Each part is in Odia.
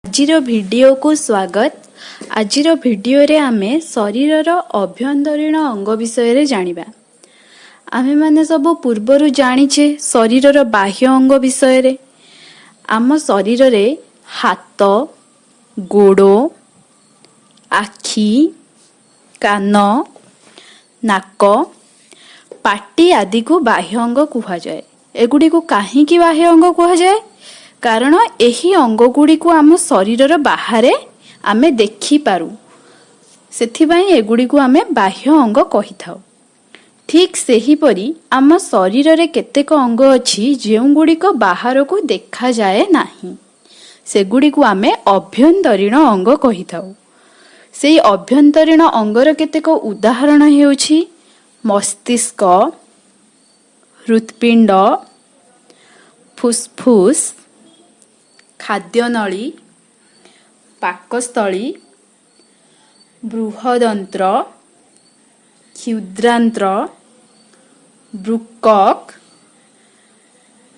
ଆଜିର ଭିଡ଼ିଓକୁ ସ୍ୱାଗତ। ଆଜିର ଭିଡ଼ିଓରେ ଆମେ ଶରୀରର ଅଭ୍ୟନ୍ତରୀଣ ଅଙ୍ଗ ବିଷୟରେ ଜାଣିବା। ଆମେମାନେ ସବୁ ପୂର୍ବରୁ ଜାଣିଛେ ଶରୀରର ବାହ୍ୟ ଅଙ୍ଗ ବିଷୟରେ। ଆମ ଶରୀରରେ ହାତ, ଗୋଡ଼, ଆଖି, କାନ, ନାକ, ପାଟି ଆଦିକୁ ବାହ୍ୟ ଅଙ୍ଗ କୁହାଯାଏ। ଏଗୁଡ଼ିକୁ କାହିଁକି ବାହ୍ୟ ଅଙ୍ଗ କୁହାଯାଏ? କାରଣ ଏହି ଅଙ୍ଗଗୁଡ଼ିକୁ ଆମ ଶରୀରର ବାହାରେ ଆମେ ଦେଖିପାରୁ। ସେଥିପାଇଁ ଏଗୁଡ଼ିକୁ ଆମେ ବାହ୍ୟ ଅଙ୍ଗ କହିଥାଉ। ଠିକ୍ ସେହିପରି ଆମ ଶରୀରରେ କେତେକ ଅଙ୍ଗ ଅଛି, ଯେଉଁଗୁଡ଼ିକ ବାହାରକୁ ଦେଖାଯାଏ ନାହିଁ। ସେଗୁଡ଼ିକୁ ଆମେ ଅଭ୍ୟନ୍ତରୀଣ ଅଙ୍ଗ କହିଥାଉ। ସେଇ ଅଭ୍ୟନ୍ତରୀଣ ଅଙ୍ଗର କେତେକ ଉଦାହରଣ ହେଉଛି ମସ୍ତିଷ୍କ, ହୃତ୍ପିଣ୍ଡ, ଫୁସ୍ଫୁସ୍, ଖାଦ୍ୟନଳୀ, ପାକସ୍ଥଳୀ, ବୃହଦନ୍ତ୍ର, କ୍ଷୁଦ୍ରାନ୍ତ୍ର, ବୃକକ୍,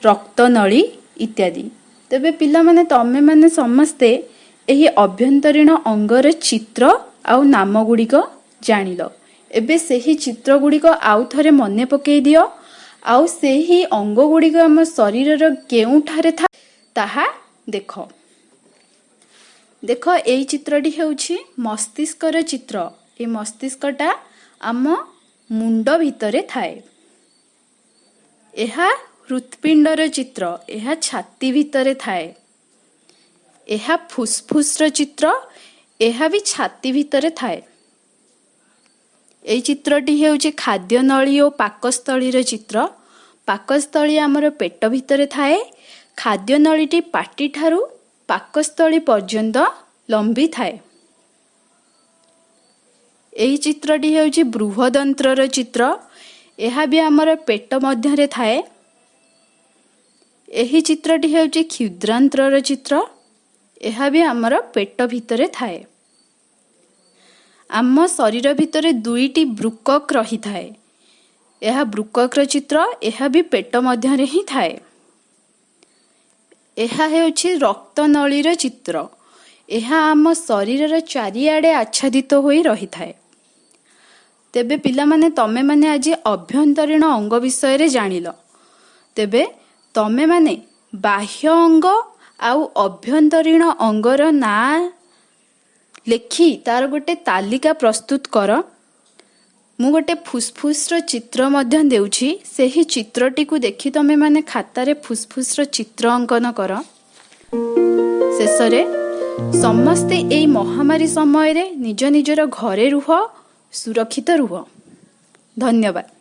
ରକ୍ତନଳୀ ଇତ୍ୟାଦି। ତେବେ ପିଲାମାନେ, ତମେମାନେ ସମସ୍ତେ ଏହି ଅଭ୍ୟନ୍ତରୀଣ ଅଙ୍ଗର ଚିତ୍ର ଆଉ ନାମ ଗୁଡ଼ିକ ଜାଣିଲ। ଏବେ ସେହି ଚିତ୍ର ଗୁଡ଼ିକ ଆଉ ଥରେ ମନେ ପକେଇ ଦିଅ ଆଉ ସେହି ଅଙ୍ଗ ଗୁଡ଼ିକ ଆମ ଶରୀରର କେଉଁଠାରେ ଥାଏ, ତାହା ଦେଖ। ଦେଖ, ଏଇ ଚିତ୍ରଟି ହେଉଛି ମସ୍ତିଷ୍କର ଚିତ୍ର। ଏ ମସ୍ତିଷ୍କଟା ଆମ ମୁଣ୍ଡ ଭିତରେ ଥାଏ। ଏହା ହୃତ୍ପିଣ୍ଡର ଚିତ୍ର। ଏହା ଛାତି ଭିତରେ ଥାଏ। ଏହା ଫୁସ୍ଫୁସ୍ର ଚିତ୍ର। ଏହା ବି ଛାତି ଭିତରେ ଥାଏ। ଏଇ ଚିତ୍ରଟି ହେଉଛି ଖାଦ୍ୟନଳୀ ଓ ପାକସ୍ଥଳୀର ଚିତ୍ର। ପାକସ୍ଥଳୀ ଆମର ପେଟ ଭିତରେ ଥାଏ। ଖାଦ୍ୟନଳୀଟି ପାଟିଠାରୁ ପାକସ୍ଥଳୀ ପର୍ଯ୍ୟନ୍ତ ଲମ୍ବି ଥାଏ। ଏହି ଚିତ୍ରଟି ହେଉଛି ବୃହଦନ୍ତ୍ରର ଚିତ୍ର। ଏହା ବି ଆମର ପେଟ ମଧ୍ୟରେ ଥାଏ। ଏହି ଚିତ୍ରଟି ହେଉଛି କ୍ଷୁଦ୍ରାନ୍ତ୍ରର ଚିତ୍ର। ଏହା ବି ଆମର ପେଟ ଭିତରେ ଥାଏ। ଆମ ଶରୀର ଭିତରେ ଦୁଇଟି ବୃକକ୍ ରହିଥାଏ। ଏହା ବୃକକ୍ର ଚିତ୍ର। ଏହା ବି ପେଟ ମଧ୍ୟରେ ହିଁ ଥାଏ। ଏହା ହେଉଛି ରକ୍ତନଳୀର ଚିତ୍ର। ଏହା ଆମ ଶରୀରର ଚାରିଆଡ଼େ ଆଚ୍ଛାଦିତ ହୋଇ ରହିଥାଏ। ତେବେ ପିଲାମାନେ, ତମେମାନେ ଆଜି ଅଭ୍ୟନ୍ତରୀଣ ଅଙ୍ଗ ବିଷୟରେ ଜାଣିଲ। ତେବେ ତମେମାନେ ବାହ୍ୟ ଅଙ୍ଗ ଆଉ ଅଭ୍ୟନ୍ତରୀଣ ଅଙ୍ଗର ନାଁ ଲେଖି ତାର ଗୋଟେ ତାଲିକା ପ୍ରସ୍ତୁତ କର। ମୁଁ ଗୋଟେ ଫୁସ୍ଫୁସ୍ର ଚିତ୍ର ମଧ୍ୟ ଦେଉଛି। ସେହି ଚିତ୍ରଟିକୁ ଦେଖି ତମେମାନେ ଖାତାରେ ଫୁସ୍ଫୁସ୍ର ଚିତ୍ର ଅଙ୍କନ କର। ଶେଷରେ ସମସ୍ତେ ଏଇ ମହାମାରୀ ସମୟରେ ନିଜ ନିଜର ଘରେ ରୁହ, ସୁରକ୍ଷିତ ରୁହ। ଧନ୍ୟବାଦ।